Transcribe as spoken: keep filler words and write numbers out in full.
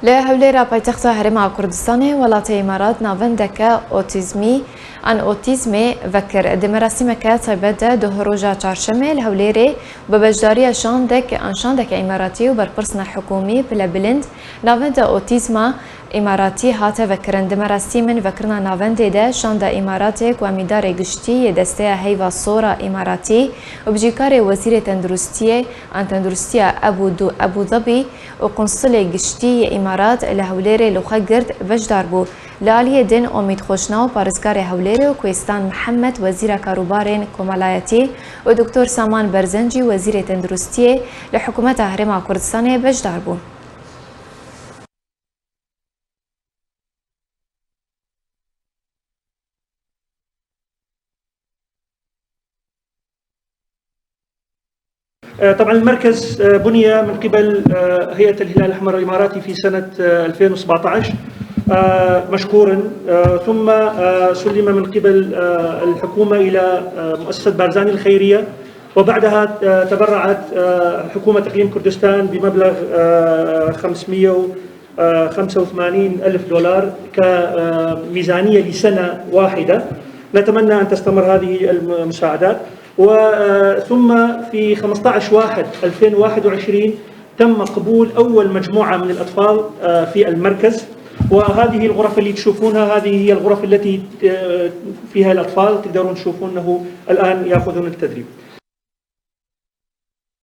Li Hewlêra paytexta Herêma Kurdistanê welatê Îmarat navendeke otîzmî an otîzmê vekir. Di merasîmeke taybet de doh roja çarşemê li Hewlêrê bi beşdariya şandek an şandeke Îmaratî û berpirsina hikûmî pile bilind navenda otîzma Îmaratî hate vekirin. Di merasîmin vekirina navendê de şanda Îmaratê ku em îdarê giştî yê desteya heyva sor a Îmaratî û bijîkarê wezîrê tenduristiyê an tenduristiya Ebu Du Ebu Dabî û qunsulê giştî yê Îmarat li Hewlêrê li xwe girt beşdar bû. Li aliyê din Omîd Xweşnaw parêzgarê Hewlêrê û Kohistan Mihemed wezîra karûbarên komelayetî û Doktor Saman Berzencî wezîrê tenduristiyê li hikûmeta Herêma Kurdistanê beşdar bûn. آه، طبعًا المركز، آه، بني من قبل، آه، هيئة الهلال الأحمر الإماراتي في سنة، آه، ألفين وسبعتعش، آه، مشكورًا، آه، ثم، آه، سلم من قبل، آه، الحكومة إلى، آه، مؤسسة بارزاني الخيرية، وبعدها، آه، تبرعت، آه، حكومة إقليم كردستان بمبلغ، آه، خمسمية و، آه، خمسة وثمانين ألف دولار كميزانية لسنة واحدة. نتمنى أن تستمر هذه المساعدات. و، آه، ثم في خمستعش واحد ألفين وواحد وعشرين تم قبول أول مجموعة من الأطفال، آه، في المركز، وهذه الغرف اللي تشوفونها، هذه هي الغرف التي، آه، فيها الأطفال، تقدرون تشوفون أنه الآن يأخذون التدريب.